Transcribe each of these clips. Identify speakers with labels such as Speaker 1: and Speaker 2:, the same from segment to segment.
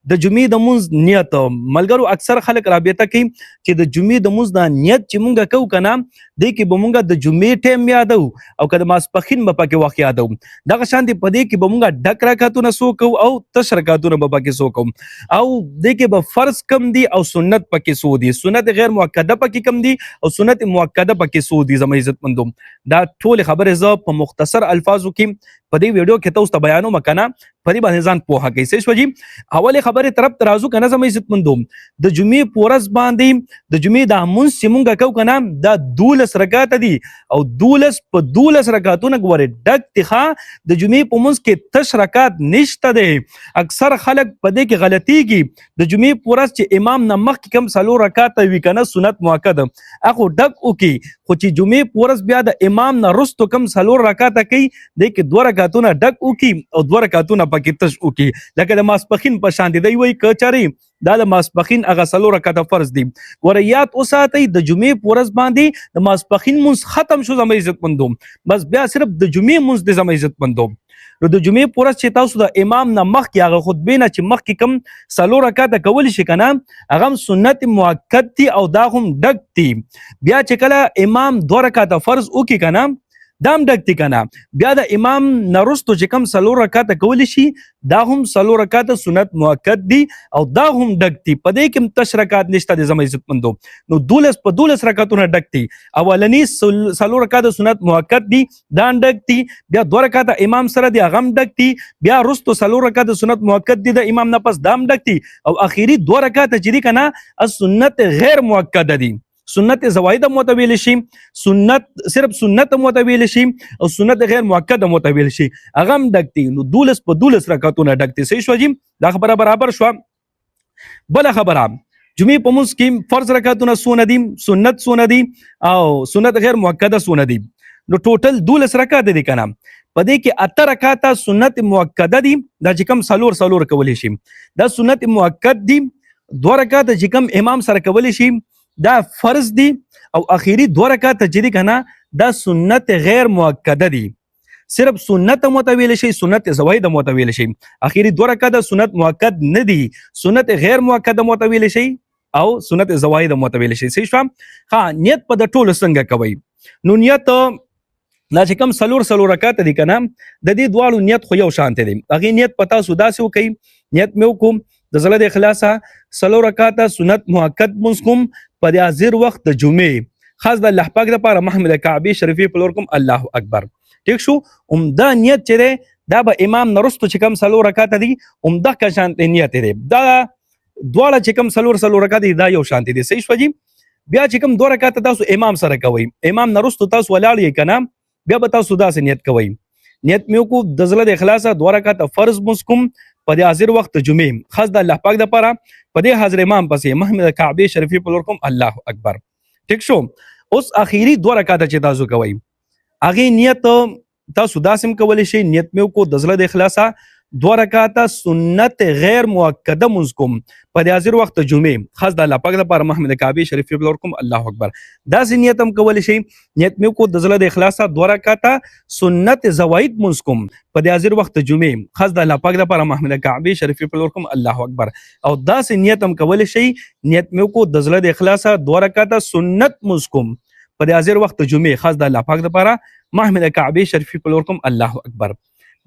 Speaker 1: د جمعې د مونځ نیت، ملګرو اکثر خلک رابطه کوي چې د جمعې د مونځ دا نیت چې مونږ کوو کنه، دې کې به مونږ د جمعې ټیم یادو او که د ماسپښین به پکې وخت یادو. دغه شان دی په دې کې به مونږ ډک رکعتونه سو کوو او تش رکعتونه به پکې سو کوو، او دې کې به فرض کم دي او سنت پکې سو دي، سنت غیر مؤکده پکې کم دي او سنت مؤکده پکې سو دي. زما عزتمندو، دا ټول خبرې زه په مختصر الفاظو کې په دې ویډیو کې تاسو ته بیانوم کنه، په دې باندې ځان پوهه کوي. څه شو جی؟ اولې خبرې طرف ته راځو کنه. زما عزتمندو، د جمعې په ورځ باندې د جمعې د مونځ چې مونږ کوو کنه، دا 12 رکعات دي او 12 په 12 رکعاتونه ګوره ډک دي. ښه، د جمعې په مونځ کې تش رکعات نشته دی. اکثر خلک په دې کې غلطیږي. د جمعې په ورځ چې امام نه مخکې کوم څلور رکعاته وي کنه سنت مؤکد، هغه ډک وکړي، خو چې جمعې په ورځ بیا د امام نه وروسته کوم څلور رکعاته کوي، دې کې دوه رکعتونه ډک وکړي او دوه رکعتونه پکې تش وکړي، لکه د ماسپښین په شان دی. دی وایي که چېرې دا د ماسپښین هغه څلور رکعته فرض دي. ګوره یاد وساتئ، د جمعې په ورځ باندې د ماسپښین مونځ ختم شو زما عزتمندو، بس بیا صرف د جمعې مونځ دی زما عزتمندو. نو د جمعې په ورځ چې تاسو د امام نه مخکې هغه خطبې نه چې مخکې کوم څلور رکعته کولی شي که نه، هغه هم سنت مؤکد دي او دا هم ډک دي. بیا چې کله امام دوه رکعته فرض وکړي که نه، دا هم ډک دي که نه. بیا د امام نه وروسته چې کوم څلور رکعته کولی شي، دا هم څلور رکعته سنت مؤکد دي او دا هم ډک دي. په دې کې هم تش رکعت نشته دی زما عزتمندو. نو 12 په 12 رکعتونه ډک دي. اولني څلور رکعته سنت مؤکد دي، دا هم ډک دي. بیا دوه رکعته امام سره دي، هغه هم ډک دي. بیا وروسته څلور رکعته سنت مؤکد دي د امام نه پس، دا هم ډک دي. او اخیری دوه رکعته چې دي که نه، سنت غیر مؤکده دي، سنت زواید هم ورته ویل شي، سنت صرف سنت هم ورته ویل شي او سنت غیر مؤکد هم ورته ویل شي، هغه هم ډک دي. نو 12 په 12 رکعتونه ډک دي. صحیح شو جی؟ دا خبره برابر شوه. بله خبره، جمعې په مونځ کې فرض رکعتونه څونه دي، سنت څونه دي او سنت غیر مؤکده څونه دي؟ نو ټوټل 12 رکعات دي که نه. په دې کې اته رکعاته سنت مؤکده دي، دا چې کوم څلور څلور کولی شي دا سنت مؤکد دي. دوه رکعاته چې کوم امام سره کولی شي دا فرض دي، او اخیری دوه رکعاته چې دي که نه، دا سنت غیر مؤکده دي، صرف سنت هم ورته ویل شي، سنت زواید هم ورته ویل شي. اخیری دوه رکعاته سنت مؤکد نه دي، سنت غیر مؤکد هم ورته ویل شي او سنت زواید هم ورته ویل شي. صحیح شوه؟ ښه، نیت په د ټولو څنګه کوئ؟ نو نیت دا چې کوم څلور څلور رکعاته دي که نه، د دې دواړو نیت خو یو شانته دی. هغې نیت په تاسو داسې وکئ: نیت مې وکړو د زړه د اخلاصه څلور رکعاته سنت مؤکد مونځ کوم په دې حاضر وخت د جمعې، خاص د الله پاک دپاره محمد کعبې شریفې په لور کوم، الله اکبر. ټیک شو؟ همدا نیت چې دی دا به امام نه وروسته چې کوم څلور رکعاته دي همدغه شان نیت دی. دا دواړه چې کوم څلور څلور رکعاته دي دا یو شان دي. صحیح شوه جی؟ بیا چې کوم دوه رکعاته تاسو امام سره کوئ، امام نه وروسته تاسو ولاړ یئ که نه، بیا به تاسو داسې نیت کوئ: نیت مې وکړو د زړه د اخلاصه دوه رکعاته فرض مونځ کوم په دې حاضر وخت د جمعې، خاص د الله پاک دپاره په دې حاضر امام پسې محمد د کعبې شریفې په لور کوم، الله اکبر. ټیک شو؟ اوس اخیری دوه رکعاته چې تاسو کوئ هغې نیت تاسو داسې هم کولی شئ: نیت مې وکړو د زړه د اخلاصه دوه رکعاته سنت غیر مؤکده مونځ کوم په دې حاضر وخت جمعې، خاص د الله پاک لپاره محمد کعبې شریفې په لور کوم، الله اکبر. داسې نیت هم کولی شئ: نیت مې وکړو د زړه د اخلاصه دوه رکعاته سنت زواید مونځ کوم په دې حاضر وخت جمعې، خاص د الله پاک لپاره محمد کعبې شریفې په لور کوم، الله اکبر. او داسې نیت هم کولی شئ: نیت مې وکړو د زړه د اخلاصه دوه رکعاته سنت مونځ کوم په دې حاضر وخت جمعې، خاص د الله پاک لپاره محمد کعبې شریفې په لور کوم، الله اکبر.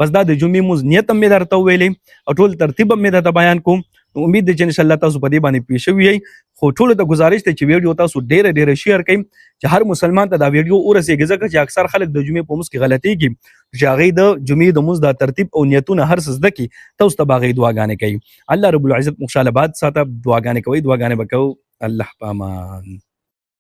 Speaker 1: بس دا د جمعې مونځ نیت هم مې درته وویلې او ټول ترتیب هم مې درته بیان کوم. نو امید دی چې انشاءالله تاسو په دې باندې پوه شوي یئ. خو ټولو ته ګزارش دی چې ویډیو تاسو ډېره ډېره شیر کړئ چې هر مسلمان ته دا ویډیو ورسېږي، ځکه چې اکثر خلک د جمعې په مونځ کې غلطېږي، چې هغوی د جمعې د مونځ دا ترتیب او نیتونه هر څه زده کړي. تاسو ته به هغوی دعاګانې کوي. الله رب العزت مو خوشحاله باد ساته. دعاګانې کوئ، دعاګانې به کوو. الله په امان.